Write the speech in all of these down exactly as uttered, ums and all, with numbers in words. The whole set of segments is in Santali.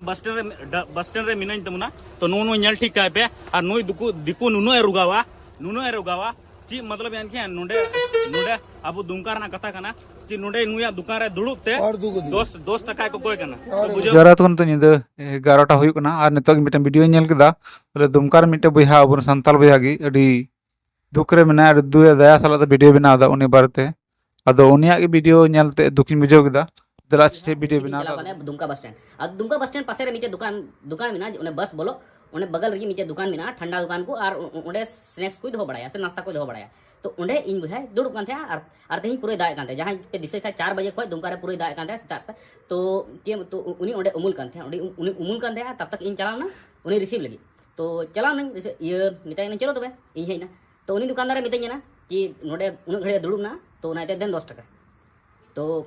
ᱵᱟᱥ ᱥᱴᱮᱱᱰ ᱨᱮ, ᱰᱟ-, ᱵᱟᱥ ᱥᱴᱮᱱᱰ ᱨᱮ ᱢᱤᱱᱟᱹᱧ ᱛᱟᱵᱚᱱᱟ᱾ ᱛᱚ ᱱᱩᱜᱼᱩ ᱱᱩᱭ ᱧᱮᱞ ᱴᱷᱤᱠ ᱠᱟᱭ ᱯᱮ᱾ ᱟᱨ ᱱᱩᱭ ᱫᱤᱠᱩ, ᱫᱤᱠᱩ ᱱᱩᱱᱟᱹᱜ ᱮ ᱨᱚᱜᱟᱣᱟ, ᱱᱩᱱᱟᱹᱜ ᱮ ᱨᱚᱜᱟᱣᱟ᱾ ᱪᱮᱫ ᱢᱚᱛᱞᱚᱵ ᱮᱱᱠᱷᱟᱱ ᱱᱚᱰᱮ, ᱱᱚᱰᱮ ᱟᱵᱚ ᱫᱩᱢᱠᱟ ᱨᱮᱱᱟᱜ ᱠᱟᱛᱷᱟ ᱠᱟᱱᱟ᱾ ᱪᱮᱫ ᱱᱚᱰᱮ ᱱᱩᱭᱟᱜ ᱫᱚᱠᱟᱱ ᱨᱮ ᱫᱩᱲᱩᱵ ᱛᱮ ᱟᱨ ᱫᱩ ᱜᱟᱹᱰᱤ᱾ ᱫᱚᱥ, ᱫᱚᱥ ᱴᱟᱠᱟᱭ ᱠᱚᱠᱚᱭ ᱠᱟᱱᱟ᱾ ᱟᱨ ᱛᱚ ᱵᱩᱡᱷᱟᱹᱣ? ᱡᱟᱣᱨᱟ ᱛᱟᱵᱚᱱ ᱛᱚ ᱧᱤᱫᱟᱹ ᱮᱜᱟᱨᱚᱴᱟ ᱦᱩᱭᱩᱜ ᱠᱟᱱᱟ᱾ ᱟᱨ ᱱᱤᱛᱚᱜ ᱜᱮ ᱢᱤᱫᱴᱮᱱ ᱵᱷᱤᱰᱤᱭᱳᱧ ᱧᱮᱞ ᱠᱮᱫᱟ, ᱵᱚᱞᱮ ᱫᱩᱢᱠᱟ ᱨᱮ ᱢᱤᱫᱴᱮᱱ ᱵᱚᱭᱦᱟ, ᱟᱵᱚᱨᱮᱱ ᱥᱟᱱᱛᱟᱲ ᱵᱚᱭᱦᱟ ᱜᱮ ᱟᱹᱰᱤ ᱫᱩᱠ ᱨᱮ ᱢᱮᱱᱟᱭᱟ, ᱟᱹᱰᱤ ᱫᱩ ᱫᱟᱭᱟ ᱥᱟᱞᱟᱜ ᱛᱮ ᱵᱷᱤᱰᱤᱭᱳ ᱵᱮᱱᱟᱣ ᱮᱫᱟ ᱩᱱᱤ ᱵᱟᱨᱮᱛᱮ᱾ ᱟᱫᱚ ᱩᱱᱤᱭᱟᱜ ᱜᱮ ᱵᱷᱤᱰᱤᱭᱳ ᱧᱮᱞ ᱛᱮ ᱫᱩᱠᱤᱧ ᱵᱩᱡᱷᱟᱹᱣ ᱠᱮᱫᱟ᱾ ᱫᱮᱞᱟ ᱪᱮᱫ ᱵᱷᱤᱰᱤᱭᱳ ᱥᱮᱫ ᱤᱧ ᱵᱮᱱᱟᱣ ᱪᱟᱞᱟᱣ ᱮᱫᱟ? ᱠᱟᱱᱟ ᱫᱩᱢᱠᱟ ᱵᱟᱥ ᱥᱴᱮᱱᱰ᱾ ᱟᱨ ᱫᱩᱢᱠᱟ ᱵᱟᱥ ᱥᱴᱮᱱᱰ ᱯᱟᱥᱮ ᱨᱮ ᱢᱤᱫᱴᱮᱡ ᱫᱚᱠᱟᱱ, ᱫᱚᱠᱟᱱ ᱢᱮᱱᱟᱜᱼᱟ, ᱚᱱᱮ ᱵᱟᱥ ᱵᱚᱞᱚ, ᱚᱱᱮ ᱵᱟᱜᱟᱞ ᱨᱮᱜᱮ ᱢᱤᱫᱴᱮᱡ ᱫᱚᱠᱟᱱ ᱢᱮᱱᱟᱜᱼᱟ, ᱴᱷᱟᱱᱰᱟ ᱫᱚᱠᱟᱱ ᱠᱚ, ᱟᱨ ᱚ-, ᱚᱸᱰᱮ ᱥᱱᱮᱠᱥ ᱠᱚᱭ ᱫᱚᱦᱚ ᱵᱟᱲᱟᱭᱟ ᱥᱮ ᱱᱟᱥᱛᱟ ᱠᱚᱭ ᱫᱚᱦᱚ ᱵᱟᱲᱟᱭᱟ᱾ ᱛᱚ ᱚᱸᱰᱮ ᱤᱧ ᱵᱚᱭᱦᱟᱭ ᱫᱩᱲᱩᱵ ᱠᱟᱱ ᱛᱟᱦᱮᱸᱜᱼᱟ ᱟᱨ, ᱟᱨ ᱛᱮᱦᱮᱧ ᱯᱩᱨᱟᱹᱭ ᱫᱟᱜ ᱮᱫ ᱠᱟᱱ ᱛᱟᱦᱮᱸᱜᱼᱟ᱾ ᱡᱟᱦᱟᱸᱭ ᱯᱮ ᱫᱤᱥᱟᱹᱭ ᱠᱷᱟᱡ, ᱪᱟᱨ ᱵᱟᱡᱮ ᱠᱷᱚᱡ ᱫᱩᱢᱠᱟ ᱨᱮ ᱯᱩᱨᱟᱹᱭ ᱫᱟᱜ ᱮᱫ ᱠᱟᱱ ᱛᱟᱦᱮᱸᱜᱼᱟ ᱥᱮᱛᱟᱜ ᱥᱮᱛᱟᱜ᱾ ᱛᱚ ᱪᱮᱫ, ᱛᱚ ᱩᱱᱤ ᱚᱸᱰᱮ ᱩᱢᱩᱞ ᱠᱟᱱ ᱛᱟᱦᱮᱸᱜᱼᱟ, ᱚᱸᱰᱮ ᱩᱱᱤ ᱩᱢᱩᱞ ᱠᱟᱱ ᱛᱟᱦᱮᱸᱜᱼᱟ, ᱛᱟᱵ ᱛᱟᱠ ᱤᱧ ᱪᱟᱞᱟᱣ ᱮᱱᱟ ᱩᱱᱤ ᱨᱤᱥᱤᱵᱷ ᱞᱟᱹᱜᱤᱫ᱾ ᱛᱚ ᱪᱟᱞᱟᱣ ᱮᱱᱟᱹᱧ, ᱤᱭᱟᱹ, ᱢᱮᱛᱟᱭ ᱠᱟᱹᱱᱟᱹᱧ, "ᱪᱚᱞᱚ ᱛᱚᱵᱮ", ᱤᱧ ᱦᱮᱡ ᱮᱱᱟ᱾ ᱛᱚ ᱩᱱᱤ ᱫᱚᱠᱟᱱᱫᱟᱨᱮ ᱢᱤᱛᱟᱹᱧ ᱠᱟᱱᱟ ᱠᱤ, "ᱱᱚᱰᱮ ᱩᱱᱟᱹᱜ ᱜᱷᱟᱹᱲᱤᱡ ᱮ ᱫᱩᱲᱩᱵ ᱮᱱᱟ, ᱛᱚ ᱚᱱᱟ ᱤᱭᱟᱹᱛᱮ ᱫᱮᱱ ᱫᱚᱥ ᱴᱟᱠᱟ᱾" ᱛᱚ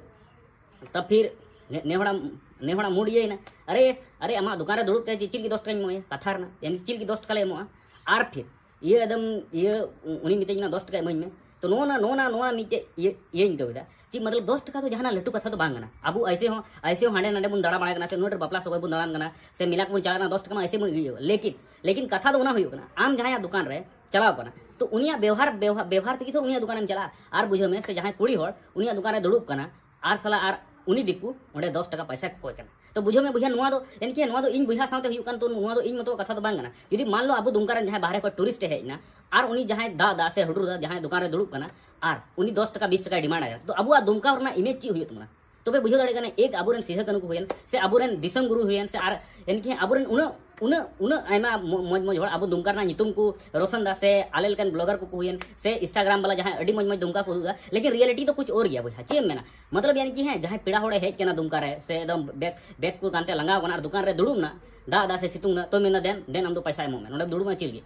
ᱱᱮ, ᱱᱮ ᱦᱚᱲᱟᱜ, ᱱᱮ ᱦᱚᱲᱟᱜ ᱢᱩᱰ ᱤᱭᱟᱹᱭᱮᱱᱟ, "ᱟᱨᱮ, ᱟᱨᱮ, ᱟᱢᱟᱜ ᱫᱚᱠᱟᱱ ᱨᱮ ᱫᱩᱲᱩᱵ ᱛᱮ ᱪᱮᱫ, ᱪᱮᱫ ᱞᱟᱹᱜᱤᱫ ᱫᱚᱥ ᱴᱟᱠᱟᱧ ᱮᱢᱚᱜᱼᱟ?" ᱠᱟᱛᱷᱟ ᱨᱮᱱᱟᱜ, ᱭᱟᱱᱤ ᱪᱮᱫ ᱞᱟᱹᱜᱤᱫ ᱫᱚᱥ ᱴᱟᱠᱟ ᱞᱮ ᱮᱢᱚᱜᱼᱟ? ᱟᱨ ᱯᱷᱤᱨ ᱤᱭᱟᱹ ᱮᱠᱫᱚᱢ, ᱤᱭᱟᱹ, ᱩᱱᱤ ᱢᱤᱛᱟᱹᱧ ᱠᱟᱱᱟ, "ᱫᱚᱥ ᱴᱟᱠᱟ ᱮᱢᱟᱹᱧ ᱢᱮ᱾" ᱛᱚ ᱱᱚᱜᱼᱚ ᱱᱟ, ᱱᱚᱜᱼᱚ ᱱᱟ, ᱱᱚᱣᱟ ᱢᱤᱫᱴᱮᱡ ᱤᱭᱟᱹ, ᱤᱭᱟᱹᱧ ᱟᱹᱭᱠᱟᱹᱣ ᱠᱮᱫᱟ᱾ ᱪᱮᱫ ᱢᱚᱛᱞᱚᱵ, ᱫᱚᱥ ᱴᱟᱠᱟ ᱫᱚ ᱡᱟᱦᱟᱱᱟᱜ ᱞᱟᱹᱴᱩ ᱠᱟᱛᱷᱟ ᱫᱚ ᱵᱟᱝ ᱠᱟᱱᱟ᱾ ᱟᱵᱚ ᱟᱭᱥᱮ ᱦᱚᱸ, ᱟᱭᱥᱮ ᱦᱚᱸ ᱦᱟᱸᱰᱮ ᱱᱟᱰᱮ ᱵᱚᱱ ᱫᱟᱬᱟ ᱵᱟᱲᱟᱭ ᱠᱟᱱᱟ, ᱥᱮ ᱱᱚᱰᱮ ᱵᱟᱯᱞᱟ ᱥᱚᱜᱚᱭ ᱵᱚᱱ ᱫᱟᱬᱟᱱ ᱠᱟᱱᱟ, ᱥᱮ ᱢᱮᱞᱟ ᱠᱚᱵᱚᱱ ᱪᱟᱞᱟᱜ ᱠᱟᱱᱟ, ᱫᱚᱥ ᱴᱟᱠᱟ ᱢᱟ ᱟᱭᱥᱮ ᱵᱚᱱ ᱤᱭᱟᱹᱭᱟ᱾ ᱞᱮᱠᱤᱱ, ᱞᱮᱠᱤᱱ ᱠᱟᱛᱷᱟ ᱫᱚ ᱚᱱᱟ ᱦᱩᱭᱩᱜ ᱠᱟᱱᱟ, ᱟᱢ ᱡᱟᱦᱟᱸᱭᱟᱜ ᱫᱚᱠᱟᱱ ᱨᱮ ᱪᱟᱞᱟᱣ ᱠᱟᱱᱟ, ᱛᱚ ᱩᱱᱤᱭᱟᱜ ᱵᱮᱣᱦᱟᱨ, ᱵᱮᱣᱦᱟᱨ, ᱵᱮᱣᱦᱟᱨ ᱛᱮᱜᱮ ᱛᱚ ᱩᱱᱤᱭᱟᱜ ᱫᱚᱠᱟᱱᱮᱢ ᱪᱟᱞᱟᱜᱼᱟ᱾ ᱟᱨ ᱵᱩᱡᱷᱟᱹᱣ ᱢᱮ, ᱥᱮ ᱡᱟᱦᱟᱸᱭ ᱠᱩᱲᱤ ᱦᱚᱲ ᱩᱱᱤᱭᱟᱜ ᱫᱚᱠᱟᱱ ᱨᱮ ᱫᱩᱲᱩᱵ ᱠᱟᱱᱟ, ᱟᱨ ᱥᱟᱞᱟ ᱟᱨ ᱩᱱᱤ ᱫᱤᱠᱩ ᱚᱸᱰᱮ ᱫᱚᱥ ᱴᱟᱠᱟ ᱯᱚᱭᱥᱟ ᱠᱚ ᱠᱚᱭ ᱠᱟᱱᱟ᱾ ᱛᱚ ᱵᱩᱡᱷᱟᱹᱣ ᱢᱮ ᱵᱚᱭᱦᱟ, ᱱᱚᱣᱟ ᱫᱚ ᱮᱱᱠᱷᱟᱱ ᱱᱚᱣᱟ ᱫᱚ ᱤᱧ ᱵᱚᱭᱦᱟ ᱥᱟᱶᱛᱮ ᱦᱩᱭᱩᱜ ᱠᱟᱱ, ᱛᱚ ᱱᱚᱣᱟ ᱫᱚ ᱤᱧ ᱢᱚᱛᱚ ᱠᱟᱛᱷᱟ ᱫᱚ ᱵᱟᱝ ᱠᱟᱱᱟ᱾ ᱡᱩᱫᱤ ᱢᱟᱱ ᱞᱚ ᱟᱵᱚ ᱫᱩᱢᱠᱟ ᱨᱮᱱ ᱡᱟᱦᱟᱸᱭ ᱵᱟᱦᱨᱮ ᱠᱷᱚᱱ ᱴᱩᱨᱤᱥᱴ ᱮ ᱦᱮᱡ ᱮᱱᱟ, ᱟᱨ ᱩᱱᱤ ᱡᱟᱦᱟᱸᱭ ᱫᱟᱜ ᱫᱟ ᱥᱮ ᱦᱩᱰᱩᱨ ᱫᱟ, ᱡᱟᱦᱟᱸᱭ ᱫᱚᱠᱟᱱ ᱨᱮ ᱫᱩᱲᱩᱵ ᱠᱟᱱᱟ, ᱟᱨ ᱩᱱᱤ ᱫᱚᱥ ᱴᱟᱠᱟ ᱵᱤᱥ ᱴᱟᱠᱟᱭ ᱰᱤᱢᱟᱱᱰ ᱟᱭᱟ, ᱛᱚ ᱟᱵᱚᱣᱟᱜ ᱫᱩᱢᱠᱟ ᱨᱮᱱᱟᱜ ᱤᱢᱮᱡᱽ ᱪᱮᱫ ᱦᱩᱭᱩᱜ ᱛᱟᱵᱚᱱᱟ? ᱛᱚᱵᱮ ᱵᱩᱡᱷᱟᱹᱣ ᱫᱟᱲᱮᱭᱟᱜ ᱠᱟᱱᱟ, ᱮᱠ ᱟᱵᱚᱨᱮᱱ ᱥᱤᱫᱷᱟᱹ ᱠᱟᱹᱱᱦᱩ ᱠᱚ ᱦᱩᱭᱮᱱ, ᱥᱮ ᱟᱵᱚᱨᱮᱱ ᱫᱤᱥᱚᱢ ᱜᱩᱨᱩ ᱦᱩᱭᱮᱱ, ᱥᱮ ᱟᱨ ᱮᱱᱠᱷᱟᱱ ᱟᱵᱚᱨᱮᱱ ᱩᱱᱟᱹᱜ, ᱩᱱᱟᱹᱜ, ᱩᱱᱟᱹᱜ ᱟᱭᱢᱟ ᱢᱚ-, ᱢᱚᱡᱽ ᱢᱚᱡᱽ ᱦᱚᱲ ᱟᱵᱚ ᱫᱩᱢᱠᱟ ᱨᱮᱱᱟᱜ ᱧᱩᱛᱩᱢ ᱠᱚ ᱨᱳᱥᱚᱱ ᱫᱟ, ᱥᱮ ᱟᱞᱮ ᱞᱮᱠᱟᱱ ᱵᱞᱚᱜᱟᱨ ᱠᱚᱠᱚ ᱦᱩᱭᱮᱱ, ᱥᱮ ᱤᱱᱥᱴᱟᱜᱨᱟᱢ ᱵᱟᱞᱟ ᱡᱟᱦᱟᱸᱭ ᱟᱹᱰᱤ ᱢᱚᱡᱽ ᱢᱚᱡᱽ ᱫᱩᱢᱠᱟ ᱠᱚ ᱩᱫᱩᱜ ᱮᱫᱟ, ᱞᱮᱠᱤᱱ ᱨᱤᱭᱮᱞᱤᱴᱤ ᱫᱚ ᱠᱩᱪ ᱚᱨ ᱜᱮᱭᱟ ᱵᱚᱭᱦᱟ᱾ ᱪᱮᱫ ᱮᱢ ᱢᱮᱱᱟ? ᱢᱚᱛᱞᱚᱵ ᱭᱟᱱᱤ ᱠᱤ ᱦᱮᱸ, ᱡᱟᱦᱟᱸᱭ ᱯᱮᱲᱟ ᱦᱚᱲᱮ ᱦᱮᱡ ᱠᱟᱱᱟ ᱫᱩᱢᱠᱟ ᱨᱮ, ᱥᱮ ᱮᱠᱫᱚᱢ ᱵᱮᱜᱽ, ᱵᱮᱜᱽ ᱠᱚ ᱠᱟᱱᱛᱮ ᱞᱟᱸᱜᱟᱣ ᱠᱟᱱᱟ ᱟᱨ ᱫᱩᱠᱟᱱ ᱨᱮ ᱫᱩᱲᱩᱵ ᱮᱱᱟ, ᱫᱟᱜ ᱫᱟᱜ ᱥᱮ ᱥᱤᱛᱩᱝ ᱫᱟ, ᱛᱚ ᱢᱮᱱᱫᱟ, "ᱫᱮᱱ, ᱫᱮᱱ ᱟᱢ ᱫᱚ ᱯᱚᱭᱥᱟ ᱮᱢᱚᱜ ᱢᱮ, ᱱᱚᱰᱮ ᱫᱩᱲᱩᱵ ᱢᱮ ᱪᱮᱫ ᱞᱟᱹᱜᱤᱫ?"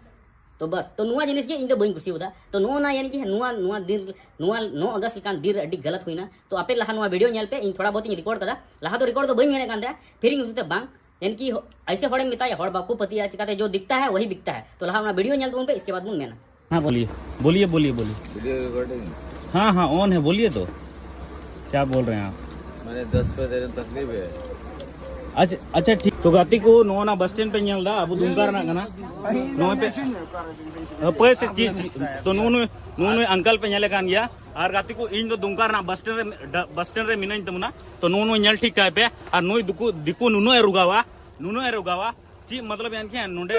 ᱛᱚ ᱵᱟᱥ, ᱛᱚ ᱱᱚᱣᱟ ᱡᱤᱱᱤᱥ ᱜᱮ ᱤᱧ ᱫᱚ ᱵᱟᱹᱧ ᱠᱩᱥᱤᱭᱟᱫᱟ᱾ ᱛᱚ ᱱᱚᱜᱼᱚ ᱱᱟ ᱭᱟᱱᱤ ᱠᱤ ᱱᱚᱣᱟ, ᱱᱚᱣᱟ ᱫᱤᱱ, ᱱᱚᱣᱟ ᱱᱚ ᱟᱜᱚᱥᱴ ᱞᱮᱠᱟᱱ ᱫᱤᱱ ᱨᱮ ᱟᱹᱰᱤ ᱜᱟᱞᱟᱛ ᱦᱩᱭᱱᱟ᱾ ᱛᱚ ᱟᱯᱮ ᱞᱟᱦᱟ ᱱᱚᱣᱟ ᱵᱷᱤᱰᱤᱭᱳ ᱧᱮᱞ ᱯᱮ, ᱤᱧ ᱛᱷᱚᱲᱟ ᱵᱚᱦᱩᱛ ᱤᱧ ᱨᱮᱠᱚᱨᱰ ᱠᱟᱫᱟ, ᱞᱟᱦᱟ ᱫᱚ ᱨᱮᱠᱚᱨᱰ ᱫᱚ ᱵᱟᱹᱧ ᱢᱮᱱᱮᱫ ᱠᱟᱱ ᱛᱟᱦᱮᱸᱫ, ᱯᱷᱤᱨ ᱤᱧ ᱦᱩᱫᱤᱥ ᱫᱟ ᱵᱟᱝ, ᱮᱱᱠᱤ ᱦᱚ-, ᱟᱭᱥᱮ ᱦᱚᱲᱮᱢ ᱢᱮᱛᱟᱭᱟ, ᱦᱚᱲ ᱵᱟᱠᱚ ᱯᱟᱹᱛᱭᱟᱹᱜᱼᱟ, ᱪᱤᱠᱟᱛᱮ ᱡᱚ ᱫᱤᱠᱷᱛᱟ ᱦᱟᱭ ᱣᱟᱦᱤ ᱵᱤᱠᱛᱟ ᱦᱟᱭ᱾ ᱛᱚ ᱞᱟᱦᱟ ᱚᱱᱟ ᱵᱷᱤᱰᱤᱭᱳ ᱧᱮᱞ ᱛᱟᱵᱚᱱ ᱯᱮ, ᱤᱥᱠᱮ ᱵᱟᱫ ᱵᱚᱱ ᱢᱮᱱᱟ᱾ हाँ, बोलिए, बोलिए, बोलिए, बोलिए। Video recording. हाँ, हाँ, ऑन है, बोलिए तो। क्या बोल रहे हैं आप? मैंने दस पे देने में तकलीफ है। ᱟᱪᱪᱷᱟ, ᱟᱪᱪᱷᱟ, ᱴᱷᱤᱠ᱾ ᱛᱚ ᱜᱟᱛᱮ ᱠᱚ, ᱱᱚᱜᱼᱚ ᱱᱟ ᱵᱟᱥ ᱥᱴᱮᱱᱰ ᱯᱮ ᱧᱮᱞ ᱮᱫᱟ, ᱟᱵᱚ ᱫᱩᱢᱠᱟ ᱨᱮᱱᱟᱜ ᱠᱟᱱᱟ᱾ ᱱᱚᱜᱼᱚᱭ ᱯᱮ, ᱦᱟᱹᱯᱟᱹᱭ ᱥᱮ ᱪᱮᱫ, ᱪᱮᱫ? ᱛᱚ ᱱᱩᱜᱼᱩ ᱱᱩᱭ, ᱱᱩᱜᱼᱩ ᱱᱩᱭ ᱟᱝᱠᱟᱞ ᱯᱮ ᱧᱮᱞᱮ ᱠᱟᱱ ᱜᱮᱭᱟ᱾ ᱟᱨ ᱜᱟᱛᱮ ᱠᱚ, ᱤᱧ ᱫᱚ ᱫᱩᱢᱠᱟ ᱨᱮᱱᱟᱜ ᱵᱟᱥ ᱥᱴᱮᱱᱰ ᱨᱮ, ᱰᱟ-, ᱵᱟᱥ ᱥᱴᱮᱱᱰ ᱨᱮ ᱢᱤᱱᱟᱹᱧ ᱛᱟᱵᱚᱱᱟ᱾ ᱛᱚ ᱱᱩᱜᱼᱩ ᱱᱩᱭ ᱧᱮᱞ ᱴᱷᱤᱠ ᱠᱟᱭ ᱯᱮ᱾ ᱟᱨ ᱱᱩᱭ ᱫᱤᱠᱩ, ᱫᱤᱠᱩ ᱱᱩᱱᱟᱹᱜ ᱮ ᱨᱚᱜᱟᱣᱟ, ᱱᱩᱱᱟᱹᱜ ᱮ ᱨᱚᱜᱟᱣᱟ᱾ ᱪᱮᱫ ᱢᱚᱛᱞᱚᱵ ᱮᱱ ᱠᱷᱟᱱ ᱱᱚᱰᱮ,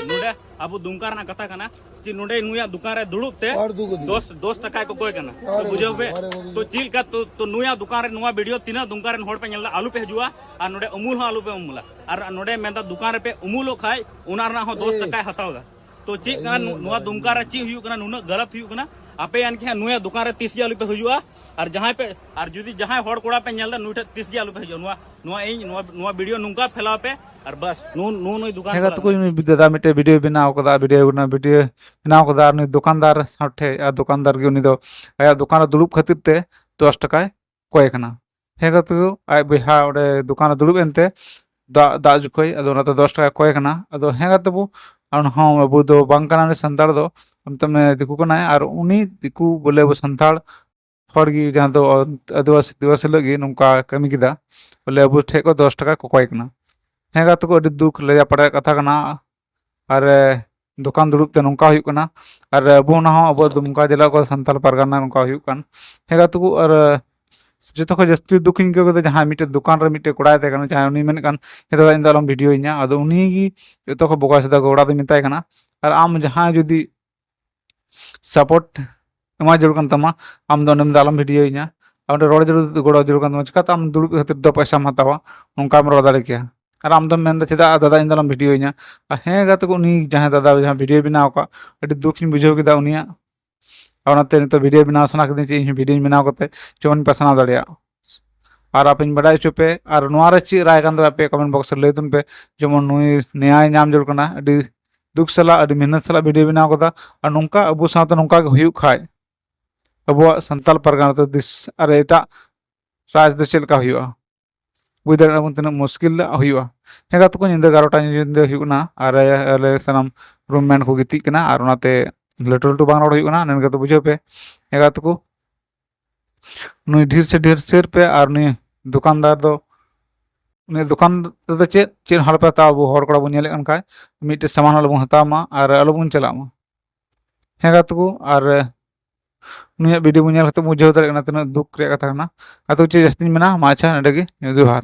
ᱱᱚᱰᱮ ᱟᱵᱚ ᱫᱩᱢᱠᱟ ᱨᱮᱱᱟᱜ ᱠᱟᱛᱷᱟ ᱠᱟᱱᱟ, ᱪᱮᱫ ᱱᱚᱰᱮ ᱱᱩᱭᱟᱜ ᱫᱚᱠᱟᱱ ᱨᱮ ᱫᱩᱲᱩᱵ ᱛᱮ ᱦᱚᱲ ᱫᱩᱠ ᱫᱤ᱾ ᱫᱚᱥ, ᱫᱚᱥ ᱴᱟᱠᱟᱭ ᱠᱚᱠᱚᱭ ᱠᱟᱱᱟ᱾ ᱛᱚ ᱦᱚᱲ ᱵᱩᱡᱷᱟᱹᱣ ᱫᱩᱠ ᱯᱮ᱾ ᱫᱤ, ᱦᱚᱲ ᱫᱩᱠ ᱛᱚ ᱫᱤ᱾ ᱪᱮᱫ ᱞᱮᱠᱟ ᱛᱚ, ᱛᱚ ᱱᱩᱭᱟᱜ ᱫᱚᱠᱟᱱ ᱨᱮ ᱱᱚᱣᱟ ᱵᱷᱤᱰᱤᱭᱳ ᱛᱤᱱᱟᱹᱜ ᱫᱩᱢᱠᱟ ᱨᱮᱱ ᱦᱚᱲ ᱯᱮ ᱧᱮᱞ ᱮᱫᱟ, ᱟᱞᱚ ᱯᱮ ᱦᱤᱡᱩᱜᱼᱟ᱾ ᱟᱨ ᱱᱚᱰᱮ ᱩᱢᱩᱞ ᱦᱚᱸ ᱟᱞᱚ ᱯᱮ ᱩᱢᱩᱞᱟ᱾ ᱟᱨ ᱱᱚᱰᱮ ᱢᱮᱱᱫᱟ ᱫᱚᱠᱟᱱ ᱨᱮᱯᱮ ᱩᱢᱩᱞᱚᱜ ᱠᱷᱟᱡ ᱚᱱᱟ ᱨᱮᱱᱟᱜ ᱦᱚᱸ ᱫᱚᱥ ᱮᱭ᱾ ᱴᱟᱠᱟᱭ ᱦᱟᱛᱟᱣ ᱮᱫᱟ᱾ ᱛᱚ ᱪᱮᱫ ᱠᱟᱱᱟ ᱱᱚ-, ᱱᱚᱣᱟ ᱫᱩᱢᱠᱟ ᱨᱮ ᱪᱮᱫ ᱦᱩᱭᱩᱜ ᱠᱟᱱᱟ, ᱱᱩᱱᱟᱹᱜ ᱜᱟᱞᱟᱛ ᱦᱩᱭᱩᱜ ᱠᱟᱱᱟ? ᱟᱯᱮ ᱮᱱᱠᱷᱟᱱ ᱱᱩᱭᱟᱜ ᱫᱚᱠᱟᱱ ᱨᱮ ᱛᱤᱥ ᱜᱮ ᱟᱞᱚ ᱯᱮ ᱦᱤᱡᱩᱜᱼᱟ᱾ ᱟᱨ ᱡᱟᱦᱟᱸᱭ ᱯᱮ, ᱟᱨ ᱡᱩᱫᱤ ᱡᱟᱦᱟᱸᱭ ᱦᱚᱲ ᱠᱚᱲᱟ ᱯᱮ ᱧᱮᱞ ᱮᱫᱟ, ᱱᱩᱭ ᱴᱷᱮᱱ ᱛᱤᱥ ᱜᱮ ᱟᱞᱚ ᱯᱮ ᱦᱤᱡᱩᱜᱼᱟ᱾ ᱱᱚᱣᱟ, ᱱᱚᱣᱟ ᱤᱧ, ᱱᱚᱣᱟ, ᱱᱚᱣᱟ ᱵᱷᱤᱰᱤᱭᱳ ᱱᱚᱝᱠᱟ ᱯᱷᱮᱞᱟᱣ ᱯᱮ, ᱟᱨ ᱵᱟᱥ, ᱱᱩ-, ᱱᱩ-, ᱱᱩᱭ ᱫᱚᱠᱟᱱ ᱦᱮᱸ ᱪᱟᱞᱟᱜ ᱜᱟᱛᱮ ᱠᱚ, ᱠᱟᱱᱟ᱾ ᱱᱩᱭ ᱫᱟᱫᱟ ᱢᱤᱫᱴᱮᱡ ᱵᱷᱤᱰᱤᱭᱳ ᱵᱮᱱᱟᱣ ᱠᱟᱫᱟ, ᱵᱷᱤᱰᱤᱭᱳ ᱚᱱᱟ ᱵᱷᱤᱰᱤᱭᱳ ᱵᱮᱱᱟᱣ ᱠᱟᱫᱟ, ᱟᱨ ᱱᱩᱭ ᱫᱚᱠᱟᱱᱫᱟᱨ ᱥᱟᱶ ᱴᱷᱮᱡ, ᱟᱨ ᱫᱚᱠᱟᱱᱫᱟᱨ ᱜᱮ ᱩᱱᱤ ᱫᱚ ᱟᱭᱟᱜ ᱫᱚᱠᱟᱱ ᱨᱮ ᱫᱩᱲᱩᱵ ᱠᱷᱟᱹᱛᱤᱨ ᱛᱮ ᱫᱚᱥ ᱴᱟᱠᱟᱭ ᱠᱚᱭ ᱠᱟᱱᱟ᱾ ᱦᱮᱸ ᱜᱟᱛᱮ ᱠᱚ, ᱟᱡ ᱵᱚᱭᱦᱟ ᱚᱸᱰᱮ ᱫᱚᱠᱟᱱ ᱨᱮ ᱫᱩᱲᱩᱵ ᱮᱱᱛᱮ ᱫᱟᱜ, ᱫᱟᱜ ᱡᱚᱠᱷᱚᱡ, ᱟᱫᱚ ᱚᱱᱟᱛᱮ ᱫᱚᱥ ᱴᱟᱠᱟ ᱠᱚᱭ ᱠᱟᱱᱟ᱾ ᱟᱫᱚ ᱦᱮᱸ ᱜᱟᱛᱮ ᱵᱚ, ᱟᱨ ᱦᱚᱸ ᱟᱵᱚ ᱫᱚ ᱵᱟᱝ ᱠᱟᱱᱟ ᱩᱱᱤ ᱥᱟᱱᱛᱟᱲ ᱫᱚ, ᱢᱮᱛᱟᱜ ᱢᱮ ᱫᱤᱠᱩ ᱠᱟᱱᱟᱭ, ᱟᱨ ᱩᱱᱤ ᱫᱤᱠᱩ ᱵᱚᱞᱮ ᱟᱵᱚ ᱥᱟᱱᱛᱟᱲ ᱦᱚᱲ ᱜᱮ, ᱡᱟᱦᱟᱸ ᱫᱚ ᱟᱹᱫᱤᱵᱟᱹᱥᱤ ᱫᱤᱵᱚᱥ ᱦᱤᱞᱳᱜ ᱜᱮ ᱱᱚᱝᱠᱟ ᱠᱟᱹᱢᱤ ᱠᱮᱫᱟ, ᱵᱚᱞᱮ ᱟᱵᱚ ᱴᱷᱮᱡ ᱠᱷᱚᱡ ᱫᱚᱥ ᱴᱟᱠᱟ ᱠᱚᱠᱚᱭ ᱠᱟᱱᱟ᱾ ᱦᱮᱸ ᱜᱟᱛᱮ ᱠᱚ, ᱟᱹᱰᱤ ᱫᱩᱠ ᱞᱟᱡᱟ ᱯᱟᱲᱟᱜ ᱠᱟᱛᱷᱟ ᱠᱟᱱᱟ᱾ ᱟᱨ, ᱮ, ᱫᱚᱠᱟᱱ ᱫᱩᱲᱩᱵ ᱛᱮ ᱱᱚᱝᱠᱟ ᱦᱩᱭᱩᱜ ᱠᱟᱱᱟ᱾ ᱟᱨ ᱟᱵᱚ ᱚᱱᱟ ᱦᱚᱸ ᱟᱵᱚ ᱫᱩᱢᱠᱟ ᱡᱮᱞᱟ ᱠᱚ ᱥᱟᱱᱛᱟᱲ ᱯᱟᱨᱜᱟᱱᱟ ᱱᱚᱝᱠᱟ ᱦᱩᱭᱩᱜ ᱠᱟᱱ᱾ ᱦᱮᱸ ᱜᱟᱛᱮ ᱠᱚ, ᱟᱨ, ᱮ, ᱡᱚᱛᱚ ᱠᱷᱚᱡ ᱡᱟᱹᱥᱛᱤ ᱫᱩᱠ ᱤᱧ ᱟᱹᱭᱠᱟᱹᱣ ᱠᱮᱫᱟ ᱡᱟᱦᱟᱸᱭ ᱢᱤᱫᱴᱮᱡ ᱫᱚᱠᱟᱱ ᱨᱮ ᱢᱤᱫᱴᱮᱡ ᱠᱚᱲᱟᱭ ᱛᱟᱦᱮᱸ ᱠᱟᱱᱟ, ᱡᱟᱦᱟᱸᱭ ᱩᱱᱤ ᱢᱮᱱᱮᱫ ᱠᱟᱱ, "ᱦᱮᱸ ᱫᱟᱫᱟ, ᱤᱧ ᱫᱚ ᱟᱞᱚᱢ ᱵᱷᱤᱰᱤᱭᱳ ᱤᱧᱟ", ᱟᱫᱚ ᱩᱱᱤ ᱜᱮ ᱡᱚᱛᱚ ᱠᱷᱚᱡ ᱵᱚᱠᱟ ᱥᱮᱫᱟ ᱜᱚᱲᱟ ᱫᱚᱧ ᱢᱮᱛᱟᱭ ᱠᱟᱱᱟ᱾ ᱟᱨ ᱟᱢ ᱡᱟᱦᱟᱸᱭ ᱡᱩᱫᱤ ᱥᱟᱯᱳᱨᱴ ᱮᱢᱟ ᱡᱟᱹᱨᱩᱲ ᱠᱟᱱ ᱛᱟᱢᱟ, ᱟᱢ ᱫᱚ ᱚᱸᱰᱮᱢ ᱫᱚ ᱟᱞᱚᱢ ᱵᱷᱤᱰᱤᱭᱳ ᱤᱧᱟ᱾ ᱟᱨ ᱚᱸᱰᱮ ᱨᱚᱲ ᱡᱟᱹᱨᱩᱲ, ᱜᱚᱲᱚ ᱡᱟᱹᱨᱩᱲ ᱠᱟᱱ ᱛᱟᱢᱟ, ᱪᱤᱠᱟᱛᱮ ᱟᱢ ᱫᱩᱲᱩᱵ ᱠᱷᱟᱹᱛᱤᱨ ᱫᱚ ᱯᱚᱭᱥᱟᱢ ᱦᱟᱛᱟᱣᱟ? ᱱᱚᱝᱠᱟᱢ ᱨᱚᱲ ᱫᱟᱲᱮ ᱠᱮᱭᱟ᱾ ᱟᱨ ᱟᱢ ᱫᱚᱢ ᱢᱮᱱᱫᱟ, "ᱪᱮᱫᱟᱜ ᱫᱟᱫᱟ ᱤᱧ ᱫᱚ ᱟᱞᱚᱢ ᱵᱷᱤᱰᱤᱭᱳ ᱤᱧᱟ?" ᱟᱨ ᱦᱮᱸ ᱜᱟᱛᱮ ᱠᱚ, ᱩᱱᱤ ᱡᱟᱦᱟᱸᱭ ᱫᱟᱫᱟ ᱡᱟᱦᱟᱸ ᱵᱷᱤᱰᱤᱭᱳᱭ ᱵᱮᱱᱟᱣ ᱟᱠᱟᱫ, ᱟᱹᱰᱤ ᱫᱩᱠ ᱤᱧ ᱵᱩᱡᱷᱟᱹᱣ ᱠᱮᱫᱟ ᱩᱱᱤᱭᱟᱜ᱾ ᱟᱨ ᱚᱱᱟᱛᱮ ᱱᱤᱛᱚᱜ ᱵᱷᱤᱰᱤᱭᱳ ᱵᱮᱱᱟᱣ ᱥᱟᱱᱟ ᱠᱤᱫᱤᱧ, ᱪᱮᱫ ᱤᱧ ᱦᱚᱸ ᱵᱷᱤᱰᱤᱭᱳᱧ ᱵᱮᱱᱟᱣ ᱠᱟᱛᱮ ᱡᱮᱢᱚᱱ ᱤᱧ ᱯᱟᱥᱱᱟᱣ ᱫᱟᱲᱮᱭᱟᱜ᱾ ᱟᱨ ᱟᱯᱮᱧ ᱵᱟᱰᱟᱭ ᱦᱚᱪᱚ ᱯᱮ, ᱟᱨ ᱱᱚᱣᱟ ᱨᱮ ᱪᱮᱫ ᱨᱟᱭ ᱠᱟᱱ ᱛᱟᱯᱮᱭᱟ, ᱟᱯᱮ ᱠᱚᱢᱮᱱᱴ ᱵᱚᱠᱥ ᱨᱮ ᱞᱟᱹᱭ ᱛᱟᱵᱚᱱ ᱯᱮ᱾ ᱡᱮᱢᱚᱱ ᱱᱩᱭ ᱱᱮᱭᱟᱭ ᱧᱟᱢ ᱡᱟᱹᱨᱩᱲ ᱠᱟᱱᱟ, ᱟᱹᱰᱤ ᱫᱩᱠ ᱥᱟᱞᱟᱜ, ᱟᱹᱰᱤ ᱢᱮᱦᱱᱚᱛ ᱥᱟᱞᱟᱜ ᱵᱷᱤᱰᱤᱭᱳ ᱵᱮᱱᱟᱣ ᱠᱟᱫᱟ᱾ ᱟᱨ ᱱᱚᱝᱠᱟ ᱟᱵᱚ ᱥᱟᱶᱛᱮ ᱱᱚᱝᱠᱟ ᱜᱮ ᱦᱩᱭᱩᱜ ᱠᱷᱟᱡ, ᱟᱵᱚᱣᱟᱜ ᱥᱟᱱᱛᱟᱞ ᱯᱟᱨᱜᱟᱱᱟ ᱫᱚ ᱫᱤᱥ-, ᱟᱨ ᱮᱴᱟᱜ ᱨᱟᱡᱽ ᱫᱚ ᱪᱮᱫ ᱞᱮᱠᱟ ᱦᱩᱭᱩᱜᱼᱟ? ᱵᱩᱡᱽ ᱫᱟᱲᱮᱭᱟᱜ ᱠᱟᱱᱟ ᱵᱚᱱ ᱛᱤᱱᱟᱹᱜ ᱢᱩᱥᱠᱤᱞ ᱦᱩᱭᱩᱜᱼᱟ᱾ ᱦᱮᱸ ᱜᱟᱛᱮ ᱠᱚ, ᱧᱤᱫᱟᱹ ᱮᱜᱟᱨᱚᱴᱟ ᱧᱤᱫᱟᱹ ᱦᱩᱭᱩᱜ ᱠᱟᱱᱟ, ᱟᱨ ᱟᱞᱮ ᱥᱟᱱᱟᱢ ᱨᱩᱢ ᱢᱮᱴ ᱠᱚ ᱜᱤᱛᱤᱡ ᱠᱟᱱᱟ, ᱟᱨ ᱚᱱᱟᱛᱮ ᱞᱟᱹᱴᱩ ᱞᱟᱹᱴᱩ ᱵᱟᱝ ᱨᱚᱲ ᱦᱩᱭᱩᱜ ᱠᱟᱱᱟ᱾ ᱱᱤᱭᱟᱹ ᱜᱟᱛᱮ ᱵᱩᱡᱷᱟᱹᱣ ᱯᱮ, ᱦᱮᱸ ᱜᱟᱛᱮ ᱠᱚ, ᱱᱩᱭ ᱰᱷᱮᱨ ᱥᱮ ᱰᱷᱮᱨ ᱥᱮᱨ ᱯᱮ, ᱟᱨ ᱱᱩᱭ ᱫᱚᱠᱟᱱᱫᱟᱨ ᱫᱚ ᱩᱱᱤ ᱫᱚᱠᱟᱱ ᱨᱮᱫᱚ ᱪᱮᱫ ᱪᱮᱫ ᱦᱚᱸ ᱟᱞᱚᱯᱮ ᱦᱟᱛᱟᱣᱟ᱾ ᱟᱵᱚ ᱦᱚᱲ ᱠᱚᱲᱟ ᱵᱚᱱ ᱧᱮᱞᱮᱫ ᱠᱟᱱ ᱠᱷᱟᱡ, ᱢᱤᱫᱴᱮᱡ ᱥᱟᱢᱟᱱ ᱦᱚᱸ ᱟᱞᱚᱵᱚᱱ ᱦᱟᱛᱟᱣ ᱢᱟ ᱟᱨ ᱟᱞᱚᱵᱚᱱ ᱪᱟᱞᱟᱜ ᱢᱟ᱾ ᱦᱮᱸ ᱜᱟᱛᱮ ᱠᱚ, ᱟᱨ ᱱᱩᱭᱟᱜ ᱵᱷᱤᱰᱤᱭᱳ ᱵᱚᱱ ᱧᱮᱞ ᱠᱟᱛᱮ ᱵᱚᱱ ᱵᱩᱡᱷᱟᱹᱣ ᱫᱟᱲᱮᱭᱟᱜ ᱠᱟᱱᱟ ᱛᱤᱱᱟᱹᱜ ᱫᱩᱠ ᱨᱮᱭᱟᱜ ᱠᱟᱛᱷᱟ ᱠᱟᱱᱟ᱾ ᱜᱟᱛᱮ ᱠᱚ, ᱪᱮᱫ ᱡᱟᱹᱥᱛᱤᱧ ᱢᱮᱱᱟ, ᱢᱟ ᱟᱪᱪᱷᱟ, ᱱᱚᱰᱮ ᱜᱮ, ᱡᱚᱦᱟᱨ᱾